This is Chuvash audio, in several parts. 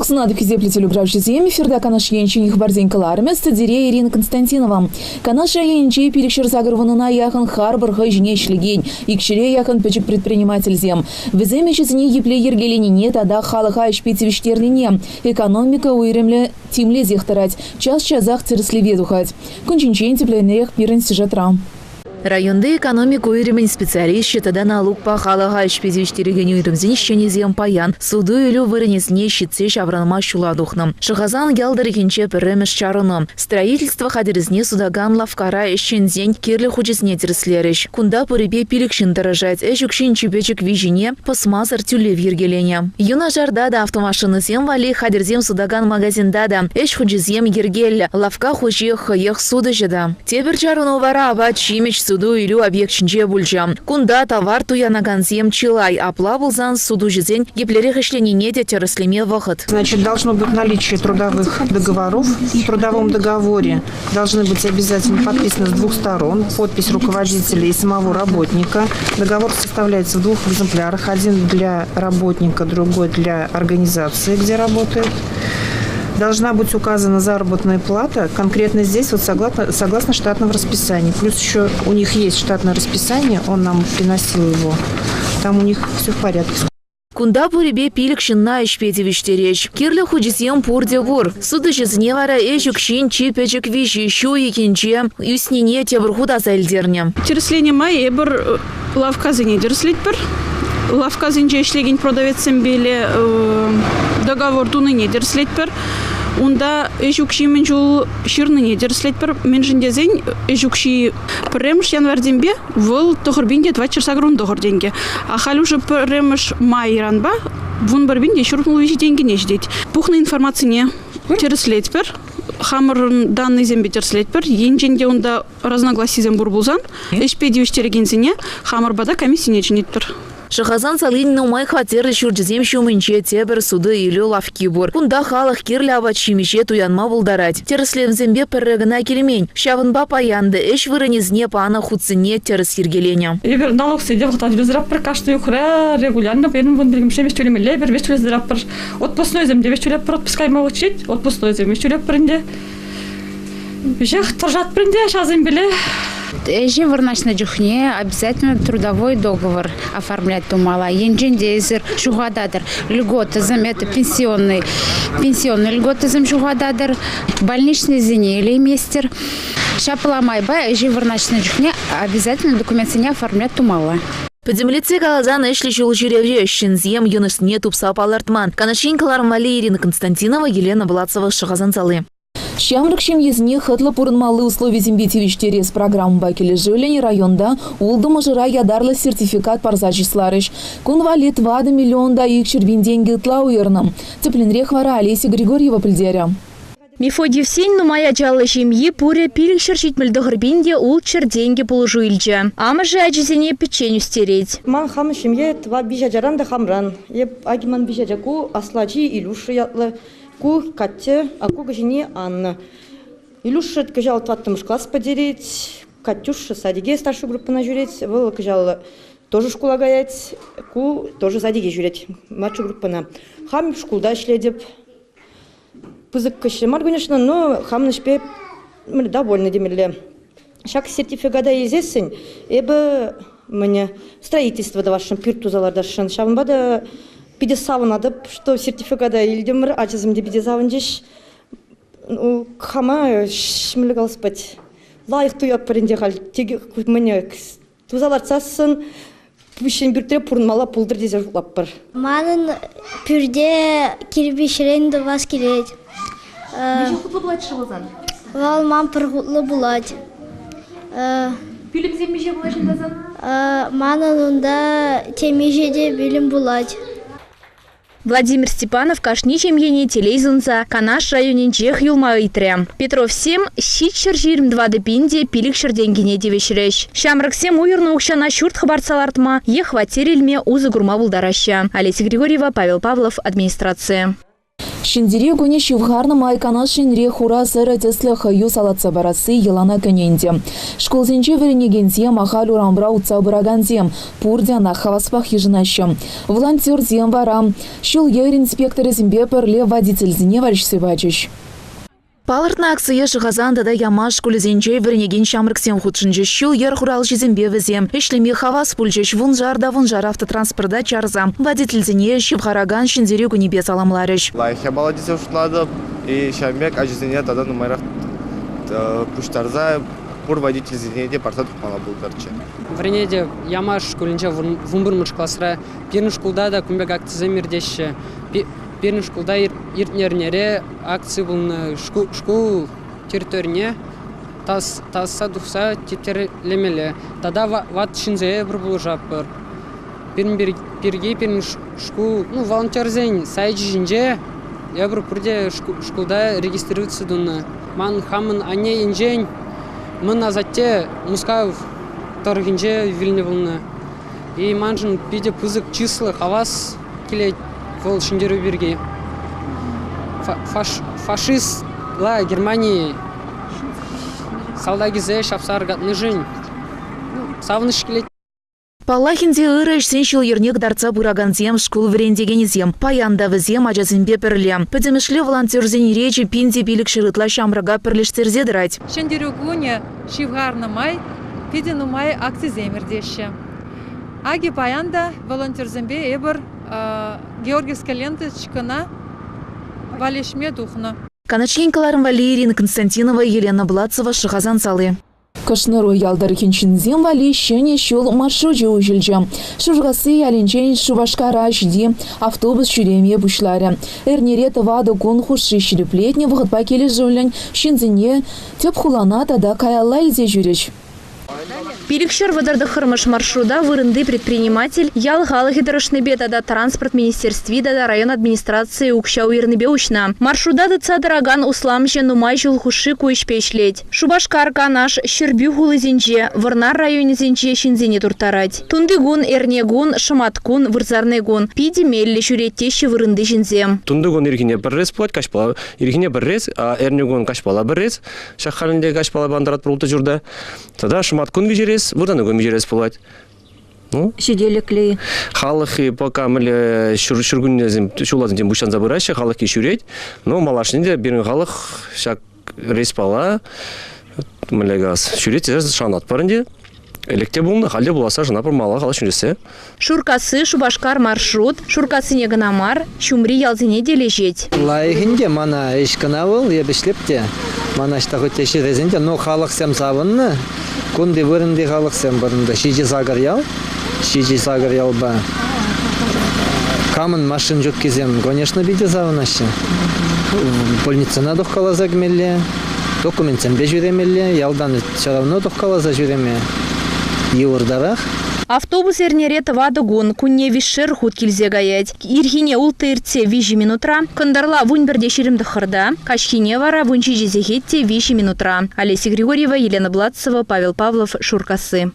Сывлӑх сунатӑп хисеплӗ телеуправҫӑсем. Эфирта Канаш енчен хыпарсен кӑларӑмӗ студире Ирина Константинова. Канаш районӗнче пилӗкҫӗр вуннӑна яхӑн харпӑр хӑй ҫине ӗҫлекен, икҫӗре яхӑн пӗчӗк предпринимательсем. Вӗсем ӗҫӗсене епле йӗркеленине тата халӑха ӗҫпе тивӗҫтернине экономика уйрӑмлӗ тимлесех тӑрать, час-часах тӗрӗслеве тухать. Кун ҫинчен тӗплӗнрех пирӗн сюжетра. Районти экономика уйрӑмӗн специалисчӗ тата налукпа халӑха ӗҫпе тивӗҫтерекен уйрӑмсен ӗҫченӗсем паян суту-илӳ вырӑнӗсене ҫитсе ҫаврӑнма ҫула тухнӑ. Шӑхасан ял тӑрӑхӗнче пӗрремӗш чарӑну. Строительство хатӗрӗсене сутакан лавккара ӗҫченсен кирлӗ хучӗсене тӗрӗслерӗҫ. Кунта пурӗпе пилӗк ҫын тӑрӑшать. Ӗҫ укҫин чи пӗчӗк виҫине пӑсмасӑр тӳлев йӗркеленӗ. Юнашарта та автомашинӑсем валли хатӗрсем сутакан магазинта та ӗҫ хучӗсем йӗркеллӗ. Лавкка хуҫи хӑех сутӑҫӑ та. Тепӗр чарӑну вара апат-ҫимӗҫ суту-илӳ объекчӗнче пулчӗ. Кунта тавар туянакансем чылай. Апла пулсан сутуҫӑсен еплерех ӗҫленине те тӗрӗслеме вӑхӑт. Значит, должно быть наличие трудовых договоров. В трудовом договоре должны быть обязательно подписаны с двух сторон подпись руководителя и самого работника. Договор составляется в двух экземплярах. Один для работника, другой для организации, где работает. Должна быть указана заработная плата, конкретно здесь вот согласно штатного расписания. Плюс еще у них есть штатное расписание, он нам приносил его. Там у них все в порядке. Кунта пурӗпе пилӗк ҫынна ӗҫпе тивӗҫтереҫ. Кирлӗ хучӗсем пурте пур. Сутуҫӑсене вара ӗҫ укҫин чи пӗчӗк виҫи ҫу уйӑхӗнче ӳснине тепӗр хут аса илтернӗ. Тӗрӗсленӗ май эпир лавккасене тӗрӗслетпӗр. Лавккасенче ӗҫлекен продавецсемпеле договор тунине тӗрӗслетпӗр. Унта ӗҫ укҫи мӗн чул ҫырнине тӗрӗслетпӗр. Мӗншӗн тесен ӗҫ укҫи пӗрремӗш январьтенпе вӑл тӑхӑр пин те 489 тенкӗ. А халь уже пӗрремӗш майранпа 11 пин те 43 тенкӗне ҫитет. Пухнӑ информацине тӗрӗслетпӗр. Хамӑрӑн даннӑйсемпе тӗрӗслетпӗр. Енчен те унта разногласисем пур пулсан ӗҫпе тивӗҫтерекенсене хамӑр пата комиссине чӗнетпӗр. Шӑхасан салин нумай хваттерлӗ ҫурчӗсем ҫумӗнче тепӗр суту-илӳ лавкки пур. Кунта халӑх кирлӗ апат-ҫимӗҫе туянма пултарать. Тӗрӗслевсемпе пӗрре кӑна килмен. Ҫавӑнпа паян та ӗҫ вырӑнӗсене панӑ хутсене тӗрӗс йӗркеленӗ. Эпир налогсене те вӑхӑтра тӳлесе кашни уйӑхра регулярно пирӗн вун пилӗкмӗш тӳлемелле, эпир веҫ тӳлесе тӑратпӑр. Отпускнойсем те веҫ тӳлетпӗр, отпуск кайма вӑхӑт отпускнойсем веҫ тӳлетпӗр ӗнтӗ. Веҫех тӑрӑшатпӑр ӗнтӗ ҫавсемпеле. Ӗҫе вырнаҫнӑ чухне обязательно трудовой договор оформлять тумалла. Енчен те эсир ҫухататӑр льготӑсем, это пенсионный, пенсионный льготӑсем ҫухататӑр, больничныйсене илейместӗр. Ҫапла майпа ӗҫе вырнаҫнӑ чухне обязательно документсене оформлять тумалла. Пӗтӗмлетсе каласан, ӗҫлӗ ҫул ҫӳревре ҫынсем йӑнӑшне тупса палӑртман. Канаш ен кӑларӑм валли Ирина Константинова, Елена Власова, Шӑхасан сали. Ҫамрӑк ҫемьесене хӑтлӑ пурӑнмалли условисемпе тивӗҫтерес программӑпа килӗшӳллӗн районта ултӑ мӑшӑра ятарлӑ сертификат парса чысларӗҫ. Кун валли тӑватӑ миллион та икҫӗр пин тенкӗ ытла уйӑрнӑ. Тӗплӗнрех вара Олеся Григорьева пӗлтерӗ. Мефодьевсен нумай ачаллӑ ҫемйи пурӗ 579 пин те ултҫӗр тенкӗ пулӑшу илчӗ. Амӑшӗ ачисене пӗччен ӳстерет. Ман хам ҫемье тӑва виҫ ачаран та хамран. Эп аки ман виҫ ача ку аслӑ ачи Илюша ятлӑ. Ку Катя, а ку кӗҫӗнни Анна. Илюша кӑҫал тӑваттӑмӗш класс пӗтерет. Катюша садике старший группӑна ҫӳрет. Вӑл кӑҫал тоже шкула каять. Ку тоже садике ҫӳрет, младший группӑна. Хам шкулта ӗҫлетӗп. Пысӑк ӗҫре мар, конечно, но хамӑн ӗҫпе довольна темелле. Ҫак сертификата илсессӗн эпӗ мӗне строительство тӑвасшӑн, пӳрт туса лартасшӑн. Ҫавӑнпа та питӗ савӑнатӑп, что сертификата илтӗмӗр, ачасем те питӗ савӑнчӗҫ. Ну, хама мӗнле калас пать, лайӑх туятпӑр ӗнтӗ халь. Мӗне туса лартсассӑн пуҫҫен пӳртре пурӑнмалла пултӑр тесе шутлатпӑр. Манӑн пӳрте кирпӗчрен тӑвас килет. Миҫе хутлӑ пулать-ши пулсан? Вӑл ман пӗр хутлӑ пулать. Пӳлӗмсем миҫе пулаҫҫӗ унта сан? Манӑн унта темиҫе те пӳлӗм пулать. Владимир Степанов кашни ҫемьене телей сунса Канаш районӗнчех юлма ыйтрӗ. Петровсем 724 пин те 500 тенкине тивӗҫрӗҫ. Ҫамрӑксем уйӑрнӑ укҫана ҫурт хӑпартса лартма е хваттер илме усӑ курма пултараҫҫӗ. Олеся Григорьева, Павел Павлов, администраци. Ҫӗнтерӳ кунӗ ҫывхарнӑ май Канаш енре хура сӑрӑ тӗслӗ хӑю салатса парасси йӑлана кӗнӗ ӗнтӗ. Шкулсенче вӗренекенсем, ахаль урамра утса пыракансем пурте ӑна хаваспах йышӑнаҫҫӗ. Волонтерсем вара ҫул-йӗр инспекторӗсемпе пӗрле водительсене валеҫсе пачӗҫ. Палӑртнӑ акцие Шӑхасан тата Ямаш шкулӗсенче вӗренекен ҫамрӑксем хутшӑнчӗҫ. Ҫул-йӗр хуралҫисемпе вӗсем ӗҫлеме хавас пулчӗҫ. Вуншар та вуншар автотранспорта чарса водительсене ҫывхаракан Ҫӗнтерӳ кунӗпе саламларӗҫ. Лайӑх япала тесе шутлатӑп. И ҫавӑн пек ачасене тата нумайрах пуҫтарса пур водительсене те парса тухмалла пултӑрччӗ. Вӗренетӗп Ямаш шкулӗнче вунпӗрмӗш класра. Пирӗн шкулта та кун пек акцисем иртеҫҫӗ. Пирӗн шкулта иртнӗ эрнере акци пулнӑ шкул территорине тасса тухса типтерлемелле. Тата ват ҫынсене пӗр пулӑшатпӑр. Пирӗн пирки пирӗн шкул, ну, волонтерсен сайчӗ ҫинче эпир пурте шкулта регистрироваться тунӑ. Ман хамӑн анне енчен мӑн асатте Мускав тӑрӑхӗнче вилнӗ пулнӑ. И маншӑн питӗ пысӑк чыслӑ, хавас килет вӑл ҫӗнтерӳ пирки. Фашистла Германи салтакӗсем ҫапса аркатнишӗн савӑнӑҫ килет. Паллах ӗнтӗ, ырӑ ӗҫсен ҫул-йӗрне кӑтартса пыракансем шкул вӗрентекенӗсем. Паян та вӗсем ачасемпе пӗрле. Пӗтӗмӗшле волонтерсен речӗ 1500 ытла ҫамрӑка пӗрлештерсе тӑрать. Ҫӗнтерӳ кунӗ ҫывхарнӑ май питӗ нумай акцисем иртеҫҫӗ. Акӑ паян та волонтерсемпе эпир Георгиевская ленточкӑна валеҫме тухнӑ. Канаш ен кӑларӑм валли Ирина Константинова, Елена Блацева, Шӑхасан сали. Кӑшнӑру ял тӑрӑхӗн ҫынсем валли ҫӗнӗ ҫул маршручӗ уҫӑлчӗ. Шуркасси ялӗнчен Шупашкара ҫити автобус ҫӳреме пуҫларӗ. Эрнере тӑватӑ кун хушши ҫирӗплетнӗ вӑхӑтпа килӗшӳллӗн ҫынсене тӗп хулана тата каялла илсе ҫӳрӗҫ. 539-мӗш маршрута вырӑнти предприниматель ял халӑхӗ тӑрӑшнипе тата транспорт министерстви тата район администрацийӗ укҫа уйӑрнипе уҫнӑ. Маршрута тытса тӑракан усламҫӑ нумай ҫул хушши ку ӗҫпе ӗҫлет. Шупашкар, Канаш, Ҫӗрпӳ хулисенче, Вӑрнар районӗсенче ҫынсене турттарать. Тунтикун, эрнекун, шӑматкун, вырсарникун питӗ меллӗ ҫӳрет теҫҫӗ вырӑнти ҫынсем. Тунтикун ирхине пӗр рейс пулать, каҫпала ирхине пӗр рейс, а эрнекун каҫпала пӗр рейс. Ҫак халӗнче каҫпала пантӑратпӑр ултӑ ҫурта. Тата шӑматкун виҫерес, выртанӑ кун виҫерес пулать. Ну, ҫителӗклӗ-и? Халӑхи пока мӗнле ҫуркуннесем ҫулласенчен пуҫланса пыраҫҫӗ, халӑхи ҫӳрет. Но малашне те пирӗн халӑх ҫак рейспала мӗнле калас, ҫӳрет тесе шанатпӑр ӗнтӗ. Ӗлӗк те пулнӑ, халь те пуласса шанатпӑр мала халӑх ҫӳрессе. Шуркасси, Шупашкар маршрут Шуркассине кӑна мар, ҫумри ялсене те леҫет. Лайӑх ӗнтӗ мана ӗҫ кӑна вӑл, эп ӗҫлеп те. Мана ӑҫта хуть те ӗҫлесен те, но халӑхсем савӑннӑ. Кунти вырӑнти халӑхсем вырӑнта ҫичӗ-сакӑр ял, ҫичӗ-сакӑр ялпа. Камӑн машин ҫуккисем, конечно, питӗ савӑнаҫҫӗ. Больницӑна тухкаласа кӗмелле, документсемпе ҫӳремелле, ялтан все равно тухкаласа ҫӳреме йывӑртарах. Автобус эрнере тӑватӑ кун, кунне виҫшер хут килсе каять. Ирхине улттӑ иртсе виҫӗ минутра, кӑнтӑрла вунпӗрте ҫирӗм тӑххӑрта, каҫхине вара вунҫичӗ сехет те виҫӗ минутра. Олеся Григорьева, Елена Бладцева, Павел Павлов, Шуркасси.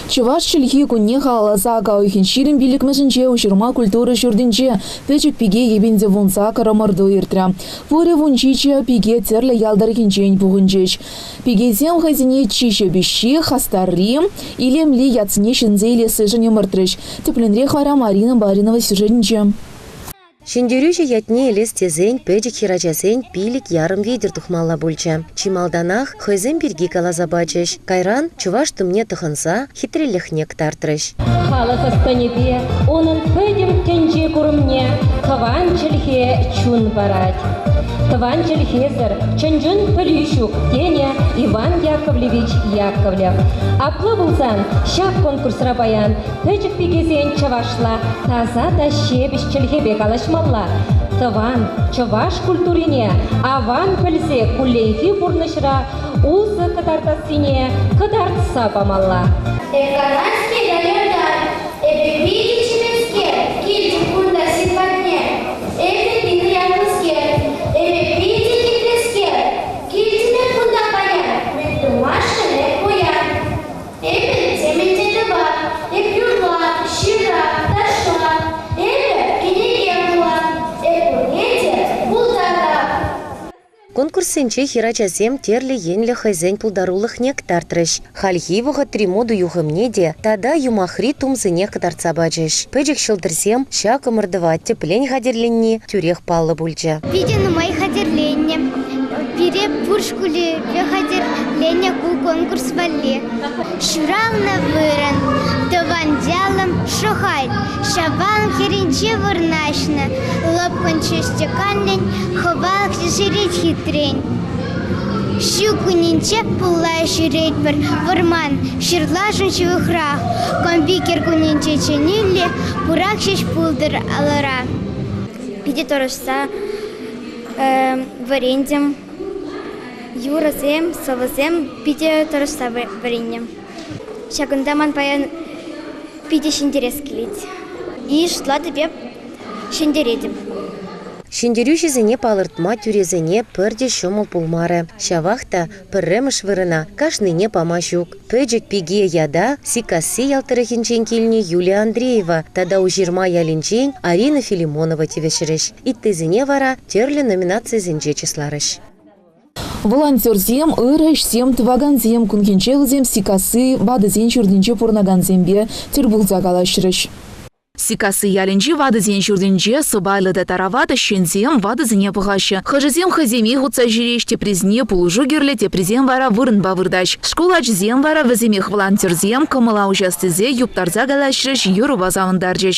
Чӑваш чӗлхи кунне халалласа ака уйӑхӗн 25-мӗшӗнче Уҫырма культура ҫуртӗнче Пӗчӗк пике йӗпенсе вунсакӑр ӑмӑрту иртрӗ. Пурӗ вунҫичӗ пике тӗрлӗ ял тӑрӑхӗнчен пухӑнчӗҫ. Пикесем хӑйсене чи ҫепӗҫҫи, хастарри, илемли ятсене ҫӗнсе илессишӗн ӑмӑртрӗҫ. Тӗплӗнрех вара Марина Баринова сюжетӗнче. Ҫӗнтерӳҫӗ ятне илес тесен пӗчӗк хӗрачасен пилӗк ярӑм витӗр тухмалла пулчӗ. Чи малтанах хӑйсем пирки каласа пачӗҫ, кайран чӑваш тумне тӑхӑнса хитрелӗхне кӑтартрӗҫ. Халӑх ӑс-тӑнӗпе унӑн пӗтӗм тӗнче курӑмне тӑван чӗлхе чун парать. Тӑван чӗлхесӗр чӑн-чӑн пӗлӳ ҫук, тенӗ Иван Яковлевич Яковлев. Апла пулсан ҫак конкурсра паян пӗчӗк пикесен чӑвашла таса та ҫепӗҫ чӗлхепе калаҫмалла, тӑван чӑваш культурине аван пӗлсе кулленхи пурнӑҫра усӑ кӑтартассине кӑтартса памалла. Экономски районта эпӗ питӗ чиперскер, килтӗм кунта ҫын патне. Эпӗ Нина ятлӑскер, эпӗ питӗ хитрескер. Килтӗм эп кунта паян, мӗн тумашкӑн эп пуян. Эпӗ темӗн те тӑвап, эп юрлап, ҫырап, ташлап. Эпӗ кӗнеке вулап, эп пурне те вулап. Классенче хӗрачасем тӗрлӗ енлӗ хӑйсен пултарулӑхне кӑтартрӗҫ. Хальхи вӑхӑтри мода юхӑмне те тата юмахри тумсене кӑтартса пачӗҫ. Пӗчӗк ҫӑлтӑрсем ҫак ӑмӑртӑва тӗплӗн хатӗрленни тӳрех паллӑ пулчӗ. Питӗ нумай хатӗрленнӗ. Пире пур шкулӗпе хатӗрленӗ ку конкурс валли. Ҫуралнӑ вырӑн, тӑван ялӑм Шӑхаль. Ҫавал хӗрринче вырнаҫнӑ лӑпкӑн чӗчӗ канлӗн хӑвалӑх ешерет хитрен. Ҫу кунӗнче пулла ҫӳретпӗр, вӑрман ҫырлашӑн ҫывӑхрах. Кӑмпи кӗркуннинче чӗнӳллӗ пурак ҫеҫ пултӑр алӑра. Питӗ тӑрӑшса вӗрентӗм. Юрӑсем, сӑвӑсем питӗ тӑрӑшса вӗреннӗ. Ҫакӑнта ман паян питӗ ҫӗнтерес килет. И шутлатӑп эп, ҫӗнтеретӗп. Ҫӗнтерӳҫӗсене палӑртма тӳресене пӗрте ҫӑмӑл пулмарӗ. Ҫавах та пӗрремӗш вырӑна кашнине пама ҫук. Пӗчӗк пике ята Сиккасси ял тӑрӑхӗнчен килнӗ Юлия Андреева тата Уҫырма ялӗнчен Арина Филимонова тивӗҫрӗҫ. Ыттисене вара тӗрлӗ номинацисенче чысларӗҫ. Волонтерсем, ырӑ ӗҫсем тӑвакансем кунхинче вӗсем Сиккасси ватӑсен ҫуртӗнче пурӑнакансемпе тӗл пулса калаҫрӗҫ. Сиккасси ялӗнчи ватӑсен ҫуртӗнче сӑпайлӑ та тарават ӗҫченсем ватӑсене пӑхаҫҫӗ. Хӑшӗсем хӑйсемех утса ҫӳреҫ, теприсене пулӑшу кирлӗ, теприсем вара вырӑнпа выртаҫ. Шкул ачисем вара вӗсемех волонтерсем, кӑмӑла уҫас тесе юптарса калаҫрӗҫ, юрӑпа савӑнтарчӗҫ.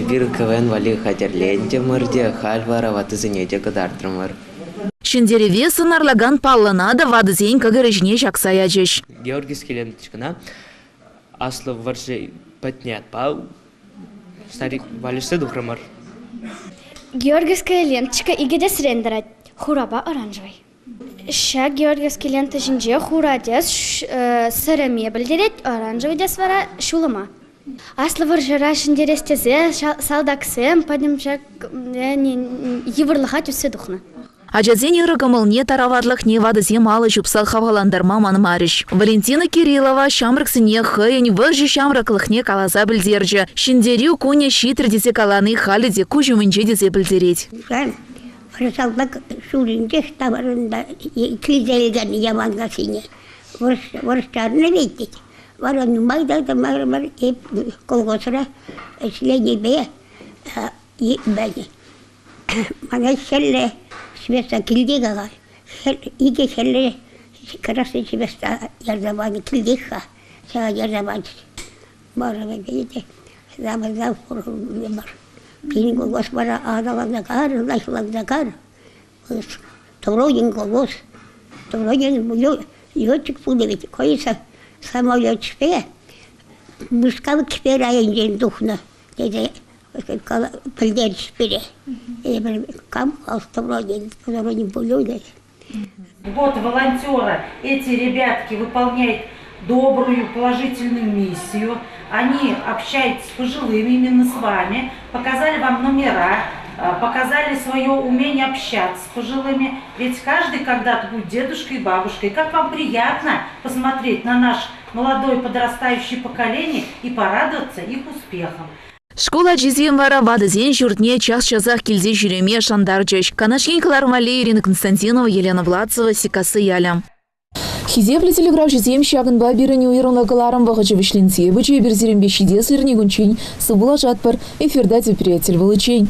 Эпир КВН валли хатӗрлентӗмӗр те халь вара ватӑсене те кӑтартрӑмӑр. Ҫӗнтерӗве сӑнарлакан паллӑна та ватӑсен кӑкӑрӗ ҫине ҫакса ячӗҫ. Георгиевски ленточкӑна Аслӑ вӑрҫӑ пӗтнӗ ятпа старик валеҫсе тухрӑмӑр. Георгиевская ленточка икӗ тӗсрен тӑрать: хурапа оранжевый. Ҫак Георгиевски лента ҫинче хура тӗс сӗрӗме пӗлтерет, оранжевый тӗс вара ҫулӑма. Аслӑ вӑрҫӑра ҫӗнтерес тесе салтаксем пӗтӗм ҫак йывӑрлӑха тӳссе тухнӑ. Ачасен ырӑ кӑмӑлне, тараватлӑхне ватӑсем алӑ ҫупса хавхалантарма манмарӗҫ. Валентина Кириллова ҫамрӑксене хӑйӗн вӑрҫӑ ҫамрӑклӑхне каласа пӗлтерчӗ. Ҫӗнтерӳ кунӗ ҫитрӗ тесе калани халӗ те куҫ умӗнче тесе пӗлтерет. Пӗр салтак ҫулӗнчех таврӑннӑ килсе илнӗ Яманкассине. Вӑрҫтарнӑ вӗт тет. Вара нумай та тӑмарӑмӑр эп колхозра ӗҫленипе Мана хӗлле Света килте калать. Икӗ хӗлле красный Света ярса панӑ килтех-ха. Ҫава ярса пачӗҫ. Мӑшӑрӗ те замӑрса пурӑнтӑмӑр. Пирӗн колхоз вара аталанса карӗ, лайӑхланса карӗ. Троин колхоз. Троин летчик пулнӑ ведь. Хӑй самолетпе Мускав кӗпер айӗнчен тухнӑ тесе пӗлтерчӗҫ пире. Эпир кам вроде пулю Год волонтера эти ребятки выполняют добрую, положительную миссию. Они общаются с пожилыми, именно с вами, показали вам номера, показали свое умение общаться с пожилыми. Ведь каждый когда-то будет дедушкой и бабушкой. Как вам приятно посмотреть на наш молодое подрастающее поколение и порадоваться их успехам. Шкул ачисем вара ватӑсен ҫуртне час-часах килсе ҫӳреме шантарчӗҫ. Канаш ен кӑлармалли Ирина Константинова, Елена Владцева, Сиккасси ялӗ. Хисеплӗ телеграфҫӑсем ҫакӑнпа пирӗн уйрӑмлӑ кӑларӑм вӑхӑчӗ вӗҫленсе пычӗ. Эпир сирӗнпе ҫитес эрнекунччен сывпуллашатпӑр. Эфирта тепре тӗл пуличчен.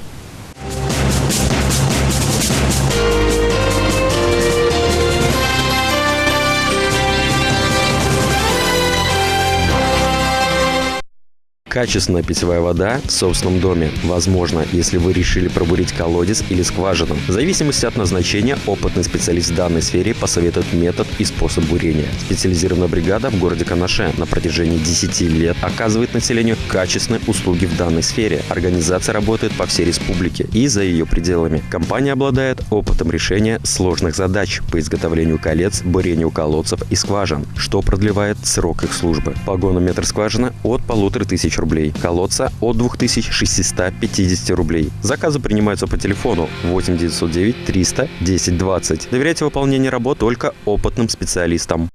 Качественная питьевая вода в собственном доме. Возможно, если вы решили пробурить колодец или скважину. В зависимости от назначения, опытный специалист в данной сфере посоветует метод и способ бурения. Специализированная бригада в городе Канаше на протяжении 10 лет оказывает населению качественные услуги в данной сфере. Организация работает по всей республике и за ее пределами. Компания обладает опытом решения сложных задач по изготовлению колец, бурению колодцев и скважин, что продлевает срок их службы. Погонометр скважины от 1500 рублей, колодца от 2650 рублей. Заказы принимаются по телефону 8 909 300 10 20. Доверяйте выполнение работ только опытным специалистам.